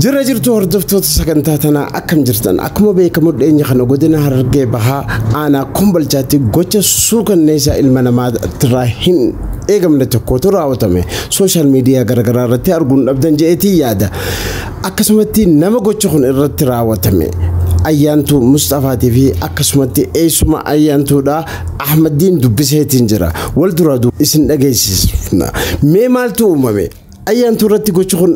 Jira jirtu hordoftoota sagantaa tanaa akkam jirtan? Akkuma beekamu dhiyeenya kana godina Harargee Bahaa aanaa Kombolchaatti gocha suukanneessaa ilma namaatirraa hin eegamne tokkotu raawwatame. Sooshaal miidiyaa garaagaraa irratti arguun dhabdan je'eetii yaada. Akkasumatti nama gocha kun irratti raawwatame Ayyaantuu Mustafaatii fi akkasumatti eessuma Ayyaantuudha Ahmaddiin dubbiseetiin jira. Wal duraa isin dhageessisna. Mee maaltu uumame? Ayyaantuu irratti gochi kun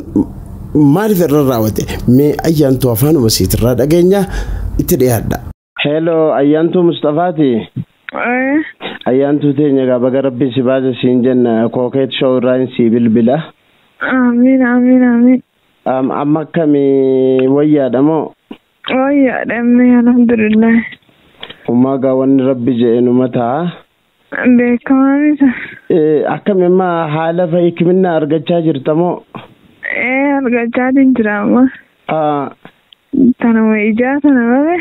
maaliif irra raawwate? Mee Ayyaantuu afaanuma siitirraa dhageenya itti dhiyaadha. Heeloo, Ayyaantuu Mustafaati. Ayyaantuu teenya gaa baga rabbi si baase siin jenna, Kookeet Show irraa si bilbila. Amiin, amiin, amiin. Amma akkamii, wayyaadha moo? Wayyaadha ammee, alhamdulillah. Ummaa gaa wanni rabbi jedhe numa ta'a. Beekamaa misa. Akkami amma haala hikimina argachaa jirta moo? Ee, argachaatiin jira amma. Tanuma ijaa sana malee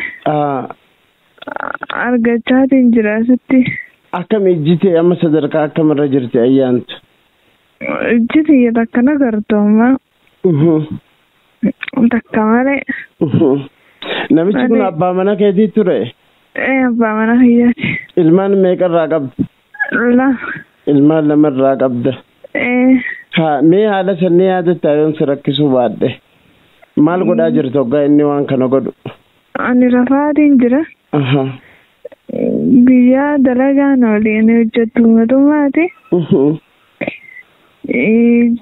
argachaatiin jira asitti. Akkam ijjite amma, sadarkaa akkamirra jirti Ayyaantu? Ijji tiyya takka na gartu amma. Takka malee. Namichi kun abbaa mana keetii ture? Ee, abbaa mana kiyyaati. Ilmaan meeqarraa qabda? 2. Ilmaan lamarraa qabda. Ee. Haa, mee haala sannii yaadatta yoon si rakkisuu baadhe? Maal godhaa jirta hoggaa inni waan kana godhu? Ani rafaatiin jira. Guyyaa dalagaan olii hojjettu mootummaati.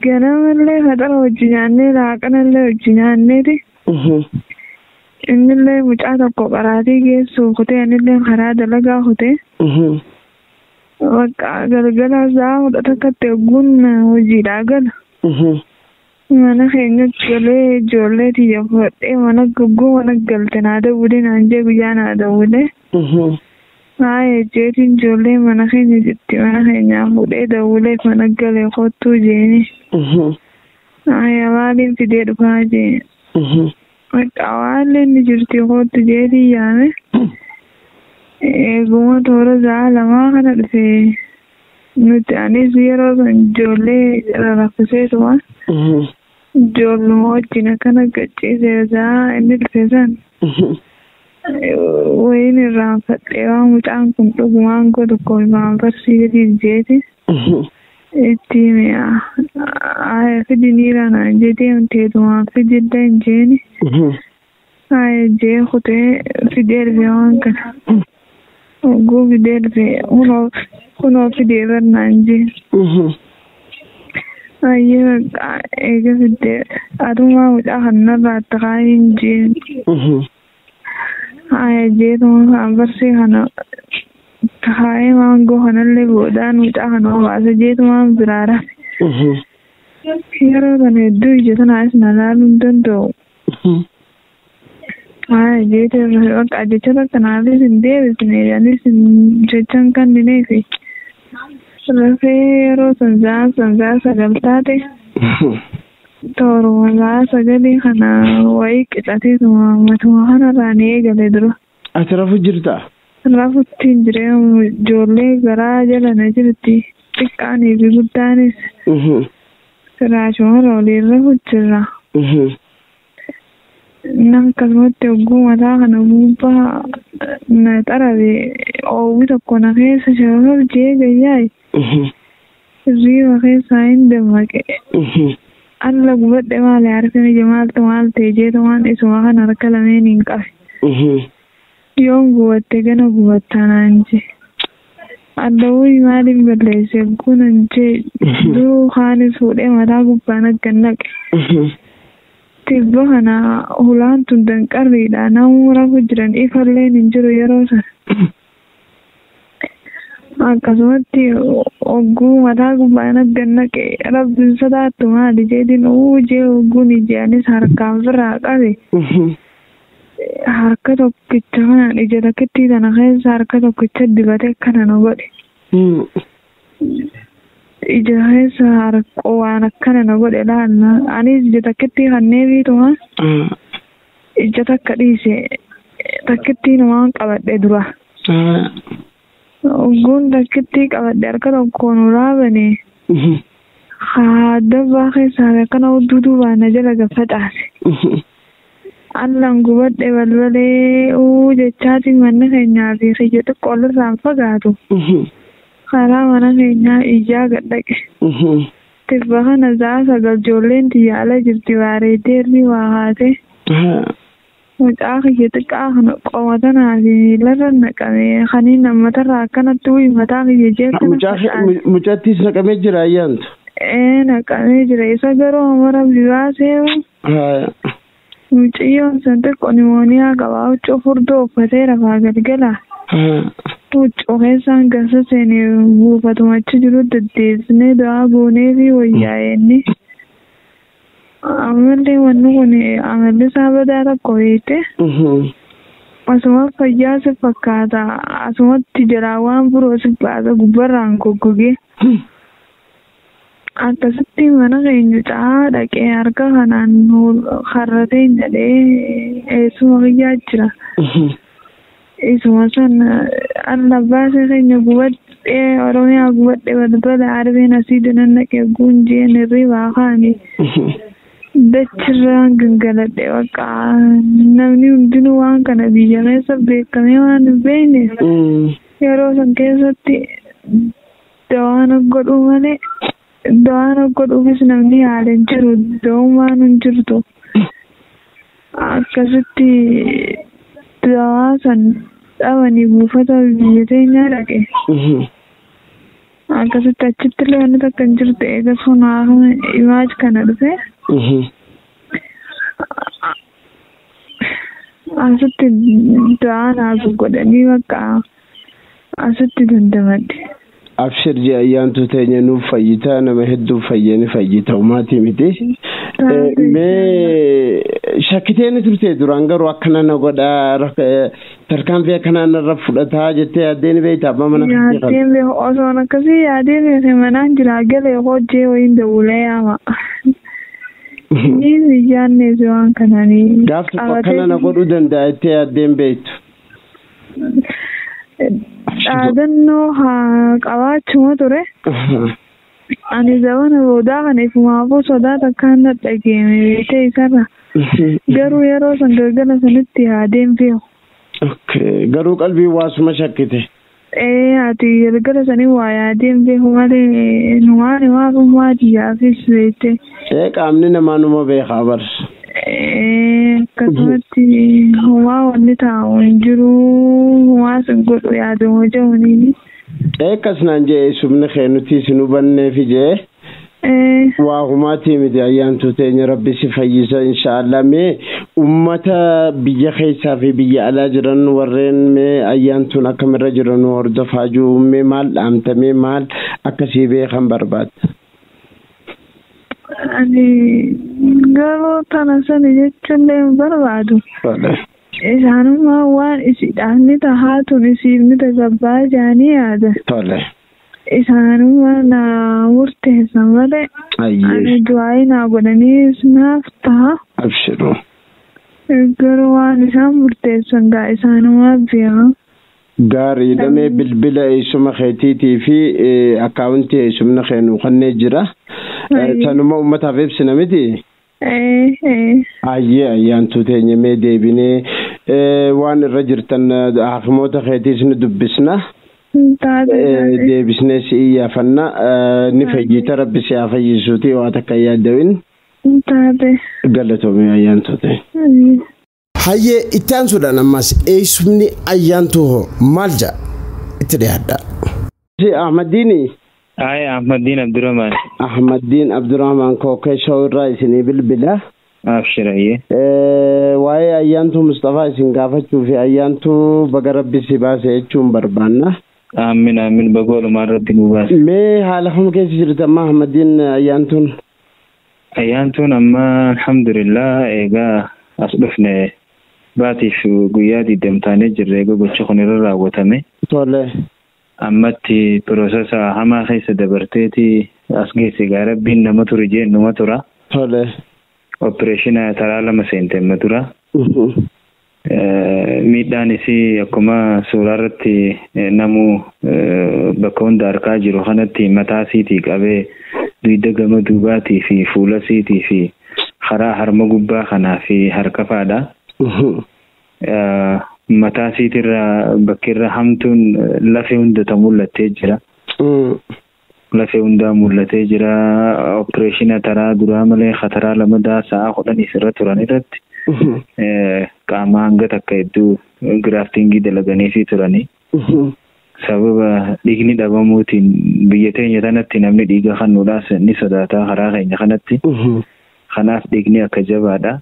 Ganamallee faxara hojii nyaannee laaqanallee hojii nyaanneeti. Innillee mucaa tokko qaraatii geessu kutee, anillee karaa dalagaa kutee. Bakka galgala sa'a 11tti hogguun hojiidhaa gala. Mana keenyatti galee ijoollee tiyya fudhadhee mana goggoo mana galte naa dawwile naan jee, guyyaa naa dawwile. Haaya jeetiin ijoollee mana keenya jirti, mana keenyaa fuudhee dawwilee mana galee kottuu jeeni. Haaya, maaliif fidee dhufaa jee. Bakka waallee ni jirti, kottu jeetiin yaame. Eeguma toora sa'a 2 kana dhufee nuti anis yeroo san ijoollee rarraffiseetuma. Ijoolluma wajjin akkana gacciisee sa'a inni dhufe san. Wayin irraanfadhee waan mucaan kun dhugu maangoo tokko waan barsiiseetiif jeeti. Itti hime, haaya fidi niira naan jee, deemteetumaan fidillee hin jeeni. Haaya jee kutee fidee dhufe waan kana. Hogguu fidee dhufe, kunoo fidee bar naan jee. Ayyee, bakka eega fiddee atummaa mucaa kanarraa itti kaa'iin jeen. Haaya jeetuma kan barsii kana kaa'ee maangoo kanallee boodaan mucaa kana obaase jeetumaan biraa rafe. Yeroo kana hedduu ija tanaanis na laaluu hin danda'u. Haaya jeetee bakka jecha takka naafis hin deebisne, anis jechan kennineefi. Rafee yeroo san sa'a 9 taate, tooruma sa'a 9 kana wayii qicateetuma matuma kanarraa ni eegale dura. Ati rafu jirtaa? Rafutti hin jiree, ijoollee garaa jala na jirti. Xiqqaanii fi guddaanis. Firaashumarra waliin rafu jirra. Nam akkasumatti hogguu mataa kana gubbaa na xarabe, oowwi tokko na keessa shabab jee gayyaay. Hirriiba keessaa hin dammaqe. Alla gubadhe, maali harkani ija maaltu maal ta'e jeetumaan isuma kana harka lameen hin qabe. Yoon gubatte gana gubattaa naan jee. Addawwii maaliif balleesse kunan jee, duruu kaanis fuudhee mataa gubbaan akka naqe. Tibba kana hulaan tun danqarriidha. Namuu rafu jiran, ifalleen hin jiru yeroo sana. Akkasumatti hogguu mataa gubbaan akka naqe, rabbiin sodaattu maali jeetiin uu jee, hogguun ijaanis harkaan firraa qabe. Harka tokkicha kanaan ija takkittii tana keessa harka tokkicha dibate akkana nu godhe. Ija keessa harka waan akkana nu godhe laalla. Anis ija takkittii kannee biituma ija takka dhiise, takkittii numaan qabadhe dura. Hogguun takkittii qabadhe harka tokkoon uraabane. Haaddabbaa keessaa akkana hudduu duubaan na jala gaffacaase. Allan gubadhe balbalee uu jechaatiin manni keenyaa fi kiyya xiqqoo olirraan fagaatu. Karaa mana keenyaa ijaa gad dhaqe. Tibba kana za'a 9 ijoolleen tiyya ala jirti waareedeerri waa haate. Mucaa kiyya xiqqaa kana qoma tanaa fi miilarra naqame kaniin nammatarraa akkanatti uyi mataa kiyya jee kana. Mucattiis naqamee jira ayyaantu? Ee naqamee jira isa garuu amma rabbi baasee. Mucayyoon sun xiqqoo nimooniyaa qabaa huccuu furdoo uffatee rafaa galgala. Huccuu keessaan gasa seenee buufatuma achi jiru deddeebisnee du'aa goonee fi wayyaa'eenni. Amalli wanni kun amalli isaa badaa tokko beekte. Asuma fayyaa si fakkaata asumatti jalaa waan biroo si baasa gubbarraan goggogee. Akkasitti mana keenya caa dhaqee harka kanaan harratee jedhee eessuma kiyyaa jira. Isuma san alla baasee keenya gubadhee Oromiyaa gubadhee balbala arbeen asii dinan dhaqee guunjeen hirribaa kaani. Dachirraan gangaladhe bakka namni hundinuu waan kana biyya keessa beekamee waan hin beekne yeroo san keessatti dawaan godhuu malee dawaan godhuufis namni yaala hin jiru dawummaan hin jirtu. Akkasitti dawaa san dhabanii buufata biyya teenyaa dhaqe. Akkasitti achitti illee wanni takka hin jirtu eegas kun imaaj kana dhufe. Asitti dawaa naaf godhanii bakka asitti dandamadhe. Abshir jee ayyaantu teenya nuuf fayyitaa nama hedduu fayyani fayyita umaatii miti. Mee shakkiteeni turte duraan garuu akkana na godhaa tarkaanfii akkanaa narra fudhataa jettee yaaddee ni beektaa abbaa mana Yaaddeen beeku osoon akkasii yaadee beeke manaan jiraa galee hojjee wayiin dawulee yaama. Ni yaadnees waan kananii. Gaaf tokko akkana na godhuu danda'a jettee yaaddeen beektu. Dhaadannoo haa qabaachuma ture. Ani zabana boodaa kana ifumaafuu sodaa takkaan na dhageeme beekte isarra. Garuu yeroo san galgala sanitti yaadeen beeku. Garuu qalbii waasuma shakkite. Ee ati galgala sanii waa yaadeen beeku malee numaan himaafummaa diyyaafis beekte. Ee qaamni namaa numa beekaa bar. Akkasumatti homaa wanni taa'u hin jiru homaa sin godhu yaaduma jedhuniini. Akkas naan jee eessumni kee nuti isin hubanneefi jee. Waa humaatii miti ayyaantu teenya rabbi si fayyisa inshaallah mee ummata biyya keessaa fi biyya alaa jiran warreen mee ayyaantuun akkamirra jiran hordofaa jiru mee maal dhaamta mee maal akkasii beekan barbaadda. Ani garuu tana sani jechuullee hin barbaadu. Isaanummaa waan isiidhaaf ni tahaa tun isiif ni tasgabbaa jedhanii yaada. Isaanummaa na murteessan malee. Ani du'aa naa godhanii naaf taha. Abshiruu. Garuu waan isaan murteessan gaa isaanumaa beeka. Gaariidha mee bilbila eessuma keetiitii fi akkaawuntii eessumna kee nuu kennee jira. Sanuma uummataaf ibsina miti? Ayyee ayyaantuu teenya mee deebinee waan irra jirtan haakimoota keetiis ni dubbisna. Deebisnee si iyyaafanna ni fayyita rabbi si haa fayyisuuti waa takka hin yaaddawin. Galatoomii ayyaantuu teenya. Hayyee itti aansuudhaan ammas eessumni ayyaantuu hoo maal jedha itti dhiyaadha. Ahmadiini. Aye Ahmadiin Abdurrahman. Ahmadiin Abdurrahman kookee shawirraa isinii bilbila. Abshirayyee. Waa'ee ayyaantuu Mustafaa isin gaafachuu fi ayyaantuu baga rabbi si baase jechuun barbaanna. Aamin aamin baga walumaan rabbi nu baase. Mee haala kam keessa jirti amma Ahmadiin ayyaantuun? Ayyaantuun amma alhamdulillah eegaa as dhufne baatiif guyyaa 20 taanee jirra egaa gocha kun irra raawwatame. Tole. Ammatti piroosesa hamaa keessa dabarteeti as geesse egaa rabbiin nama ture jeen numa tura. Tole. Opereeshina taraa 2 seente amma dura. Miidhaan isii akkuma suuraa irratti namuu bakka hunda harkaa jiru kanatti mataa isiitii qabee dugda gama duubaatii fi fuula isiitii fi Karaa harma gubbaa kanaa fi harka faadha. Mataa isiitirraa bakkeerra hamtuun lafee hundata mul'attee jira. Lafee hundaa mul'atee jira. Opereeshina taraa duraa malee kataraa lamadaa sa'a 10 irra turan irratti qaama hanga takka hedduu giraaftingii dalaganiifii turanii. Sababa dhiigni dhabamuutiin biyya teenya tanatti namni dhiiga kennuudhaas ni sodaata karaa keenya kanatti. Kanaaf dhiigni akka jabaadha.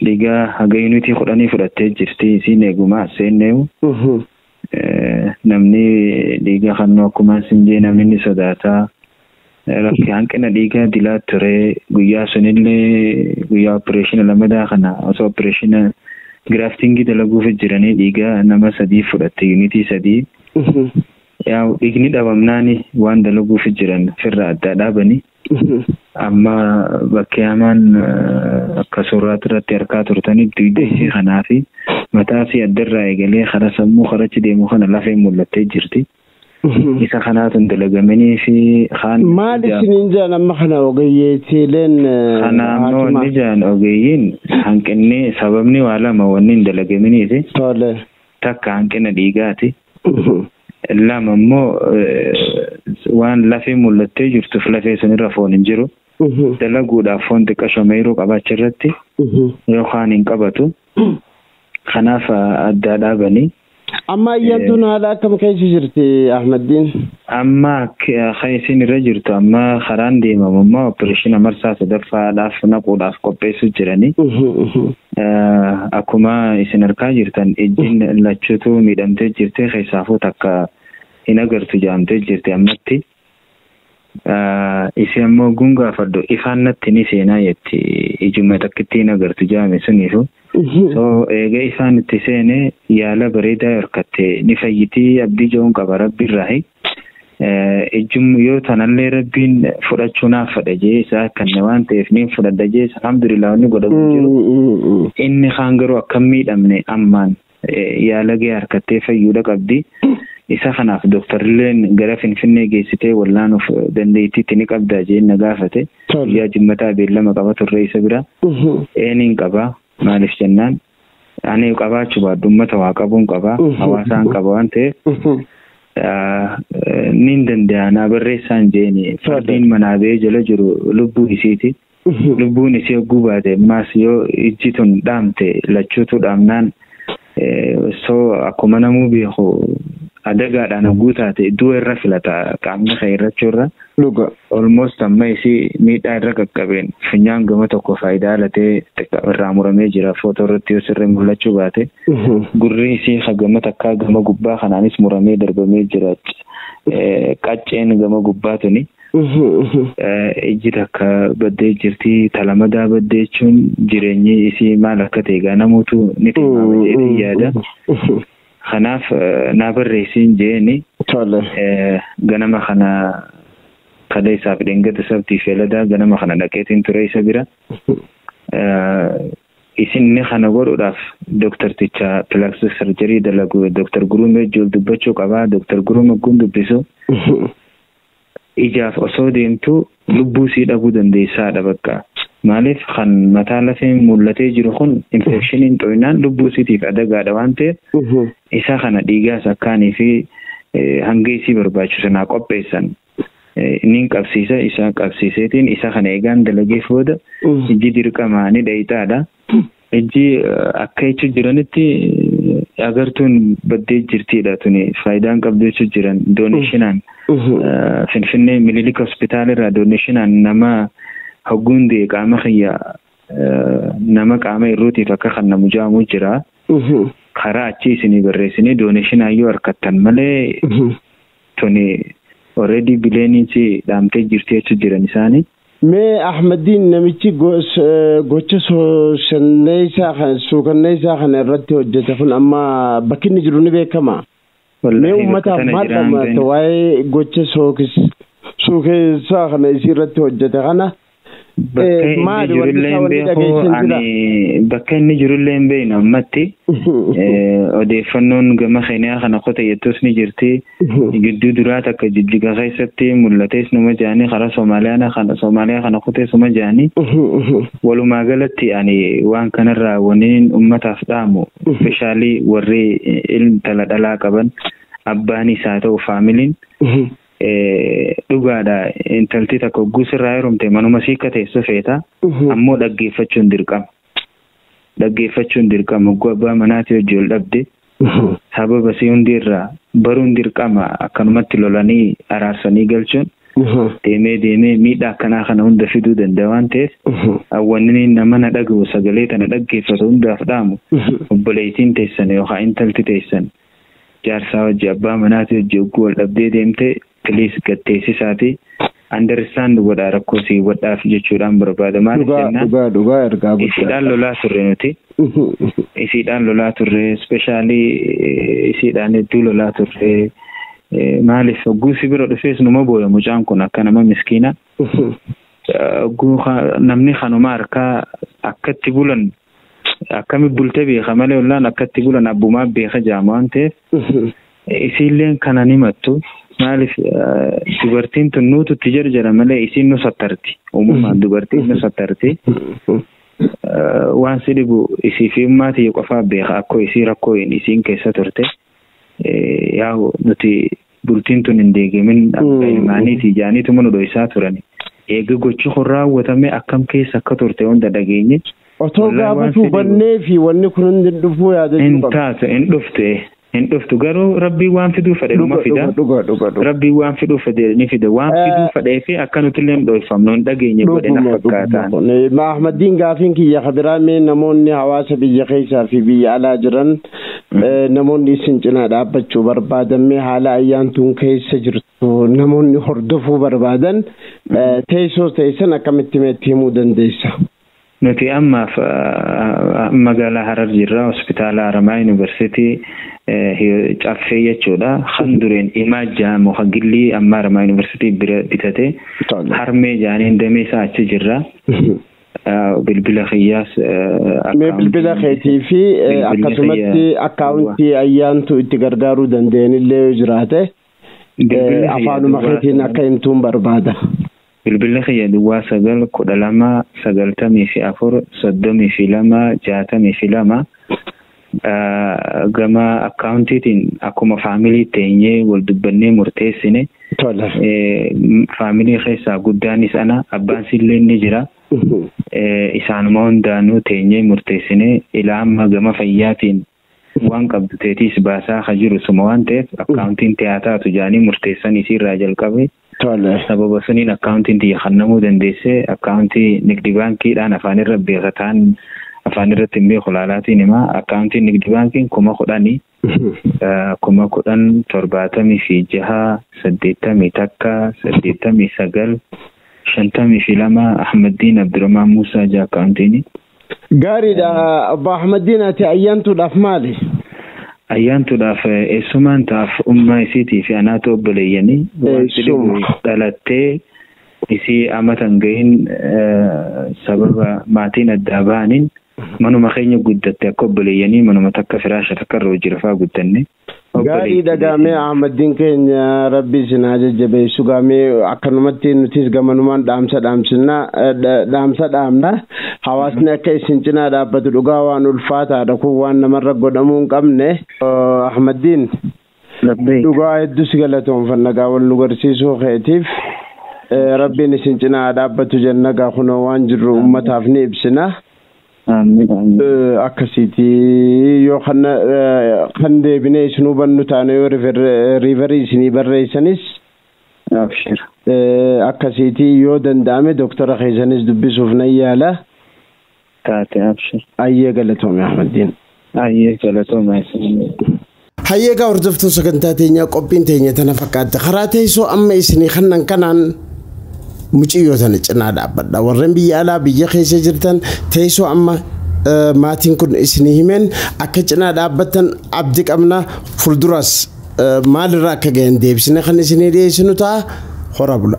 Dhiiga haga yuunitii 10 fudhattee jirti isiin eeguma seenneewu. Namni dhiiga kennu akkuma isin jee namni ni sodaata. Rakki hanqina dhiigaa dilaa ture guyyaa sunillee guyyaa opereeshina lamadaa kana osoo opereeshina giraaftingii dalaguuf jiranii dhiiga nama 3 fudhatte yuunitii 3. Yaa dhiigni dhabamnaani waan dalaguuf jiran firra addaa dhaabanii. Amma bakkee hamaan akka suuraa irratti harkaa turtanii dugda isii kanaa fi mataa isii addarraa eegalee karaa sammuu karachi deemu kana lafee mul'attee jirti. Isa kanaatu dalagamanii fi kaan. Maal isiniin jedhan amma kana ogeeyyiileen? Kana ammoo wanni jedhan ogeeyyiin hanqinni sababni waa lama wanni hin dalagaminiiti. Tole. Takka hanqina dhiigaati. Lama immoo waan lafee mul'attee jirtuuf lafee sunirra foon hin jiru. Dalaguudhaaf foon xiqqaa yeroo qabaacha irratti yookaan hin qabatu. Kanaaf addaa dhaabanii. Amma ayyaantuun haala akkam keessa jirti Ahmadiin? Amma kan isin irra jirtu amma karaan deemamu immoo opereeshina marsaa sadaffaadhaaf naquudhaaf qopheessuu jiranii. Akkuma isin harkaa jirtan ijjiin lachuutu miidhamtee jirti keessaafuu takka hin agartu jaamtee jirti ammatti. Isi ammoo gungaafadhu ifaan natti ni seenaa jetti ijuma takkitti hin agartu jaame suniifu. So eega ifaan itti seene yaala bareedaa hirkatte ni fayyitii abdii ja'uun qaba rabbi irraahi. Ijum yoo tanallee rabbiin fudhachuu naaf fedha jee isaa kanne waan ta'eef niin fudhadha jee alhamdulillah wanni godhamu jiru. Inni kaan garuu akka hin miidhamne ammaan yaala gahee harkattee fayyuudha qabdi. Isa kanaaf dooktarilleen gara Finfinnee geessitee wallaanuuf dandeettiitti ni qabdaa jee na gaafate. Guyyaa jimmataa beellama qaba turre isa bira. Eeniin qaba maaliif jennaan ani qabaachuu baadhu uummata waa qabuun qaba hawaasaan qaba waan ta'eef niin danda'a naa barreessaan jeeni fardiin manaa ba'ee jala jiru lubbuu isiiti. Lubbuun isii hogguu baate ammaas yoo ijji tun dhaamte lachuutu dhaamnaan soo akkuma namuu beeku adagaadhaan hogguu taate du'a irra filata qaamni kee irrachuu irra. Dhuga. Almost amma isii miidhaa irra qaqqabeen funyaan gama tokko faayidaa alatee irraa muramee jira footoo irratti yoo sirrii mul'achuu baate. Gurri isii gama takkaa gama gubbaa kanaanis muramee darbamee jira. Qacceen gama gubbaa tuni. Ijji takka baddee jirti talamadaa baddee jechuun jireenyi isii maal akka ta'e egaa namoota ni tilmaama jedhee yaada. Kanaaf naa barreessiin jeeni. Ganama kana kalee isaaf dhengada sabtii feeladaa ganama kana dhaqeetiin ture isa bira. Isin kana godhuudhaaf dooktarticha pilaastik sarjarii dalagu dooktar Guruumee wajjin dubbachuu qabaa. Dooktar Guruumee kun dubbisu ijaaf osoo deemtu lubbuu sii dhabuu dandeessaadha bakka. Maaliif kan mataa lafee mul'atee jiru kun infekshiniin xoo'inaan lubbuu siitiif adagaadha waan ta'eef isa kana dhiigaas akkaanii fi hanga isii barbaachisu naa qopheessan. Niin qabsiisa isa qabsiiseetiin isa kana eegaan dalageef booda ijji dirqamaa ni dhayixaadha. Ijji akka jechuu jiranitti agartuun baddee jirtiidha tuni faayidaan qabdu jechuu jiran dooneeshinaan Finfinnee Minilik hospitaala irraa dooneeshinaan nama hogguun du'e qaama kiyya nama qaama irruutiif akka kan namu jaamu jira. Karaa achi isinii barreessinee dooneeshinaan yoo harkattan malee tuni already bileeniinsi dhaamtee jirti jechuu jiran isaanii. Mee Ahmadiin namichi gocha suukanneessaa kana irratti hojjete kun amma bakki inni jiru ni beekama. Mee uummataaf maal dhammaata waa'ee gocha suukeessaa kana isii irratti hojjete kana Bakka inni jirullee hin beeku, ani bakka inni jirullee hin beeknu ammatti. Odeeffannoon gama Keeniyaa kana qote jettus ni jirti. Gidduu duraa takka Jijjiga keessatti mul'ates numa jaanii, karaa Soomaaliyaa kana qote suma jaanii. Walumaa galatti ani waan kanarraa waniin ummataaf dhaamu, especially warri intala dhalaa qaban, abbaanis haa ta'u faamiliin, dhugaadha, intalti takka hogguu sirraa heerumte manuma siikka teessu feeta, ammoo dhaggeeffachuun dirqama. Dhaggeeffachuun dirqama. Hogguu abbaa manaatii hojii ol dhabde sababa si hundi irraa baruun dirqama. Akkanumatti lolanii araarsanii galchuun deemee deemee miidhaa akkanaa kana hunda fiduu danda'a waan ta'eef, wanni nama na dhaga'u, sagalee tana dhaggeeffatu hundaaf dhaamu, obboleettiin teessan yookaan intalti teessan jaarsaa hojii abbaa manaatii hojii hogguu wal dhabdee deemte, please gatteessisaati understand godhaa, rakkoo sii godhaaf jechuudhaan barbaada. Maaliif jennaan, Dhugaa dhugaa, ergaa guddaa. Isiidhaan lolaa turre nuti. Isiidhaan lolaa turre, especially isiidhaan hedduu lolaa turre. Maaliif, hogguu si bira dhufees numa booya mucaan kun akka nama miskiina. Hogguu namni kanuma harkaa akkatti bulan, akkami bulte beeka malee, ollaan akkatti bulan abbumaa beeka jaama waan ta'eef, isiilleen kana ni mattu. Maaliif, dubartiin tun nuutu itti jarjara malee isiin nu sattarti. Uumamaan dubartiin nu sattarti. Waan si dhibu isii fi ummaatii qofaa beeka akkoo isii rakkoo isiin keessa turte. Yaa'u nuti bultiin tun hin deegamin akka ilmaaniiti jaaniituma nu dho'isaa turani. Eega gochi kun raawwatame akkam keessa akka turte hunda dhageenye. Otoo gaafatu bannee fi wanni kun hundi dhufuu yaadachuu Hin taatu, hin dhufte. Hin dhuftu, garuu rabbii waan fiduu fedhe numa fida. Dhuga dhuga dhuga. Rabbii waan fiduu fedhe ni fida. Waan fiduu fedhee fi akka nuti illee hin dho'ifamnu hin dhageenye godhe na fakkaataan. Ahmadiin, gaafiin kiyya kabiraa, mee namoonni hawaasa biyya keessaa fi biyya alaa jiran, namoonni isin cinaa dhaabbachuu barbaadan, mee haala ayyaantuun keessa jirtu namoonni hordofuu barbaadan, teessoo teessan akkamitti meetti himuu dandeessa? Nuti ammaaf magaalaa Harar jirra, hospitaala Haramaa Yuunivarsiitii caffee jechuudha. Kan dureen himaa jaamu hagillii amma Haramaa Yuunivarsiitii bira bitate harmee jaaniin damee isaa achi jirra. Bilbila kiyyaas. Mee bilbila keetii fi akkasumatti akkaawuntii ayyaantu itti gargaaruu danda'anillee yoo jiraate, afaanuma keetiin akka himtuun barbaada. Bilbilli kiyya 09 12 94 32 62. Gama akkaawuntiitiin akkuma faamilii teenyee wal dubbannee murteessine. Faamilii keessaa guddaanis ana, abbaan sillee ni jira. Isaanuma hundaanuu teenyee murteessine. Ilaa amma gama fayyaatiin waan qabdu teetiis baasaa ka jiru suma waan ta'eef, akkaawuntiin tiyaataatu jaanii murteessan isiirraa jalqabe. Sababa suniin akkaawuntiin tiyya kennamuu dandeesse. Akkaawuntii nigdi baankiidhaan, afaan irra beekataan afaan irratti hin beeku laalaatiin himaa, akkaawuntiin nigdi baankiin 10,000 10,000 76 81 89 52, Ahmaddiin Abdurrahmaan Muusaa jaa akkaawuntiin. Gaariidha. Obbo Ahmaddiin, ati ayyaantuudhaaf maali? Ayyaantuudhaaf eessumaan taaf ummaa isiitii fi anaatu obboleeyyanii dhalattee isii amatan gahin sababa maatiin addaa ba'aniin manuma keenya guddatte, akka obboleeyyanii manuma takka firaasha takka irra hojii rafaa guddanne. Gaarii dhagaamee, Ahmaddiin keenya, rabbi isin haa jajjabeessu. Gaamee akkanumatti nutis gamanumaan dhaamsa dhaamsinaa, dhaamsa dhaamna, hawaasni akka isin cinaa dhaabbatu. Dhugaa waan ulfaataadha kun, waan namarra godhamuu hin qabne. Ahmaddiin, dhugaa hedduu si galatoonfanna gaa wal nu garsiisuu keetiif. Rabbiin isin cinaa dhaabbatu jenna. Gaa kunoo waan jirru ummataaf ni ibsina. Akkasiiti, yoo kan deebinee isin hubannu taane, yoo refer isinii barreessanis akkasiiti, yoo danda'ame doktora keessanis dubbisuuf nan yaala. Taate, abshir. Ayyee, galatoome Ahmaddiin. Ayyee, galatoome. Hayyeegaa, hordoftuu sagantaa teenyaa, qophiin teenya tana fakkaatti. Karaa teessoo amma isinii kannan kanaan muciyyoo tana cinaa dhaabbadha. Warreen biyya alaa, biyya keessa jirtan, teessoo amma maatiin kun isinii himeen akka cinaa dhaabbattan abdii qabna. Fuulduras maalirraa akka gahan deebisne kan isinii dhiyeessinu ta'a. Hora bula.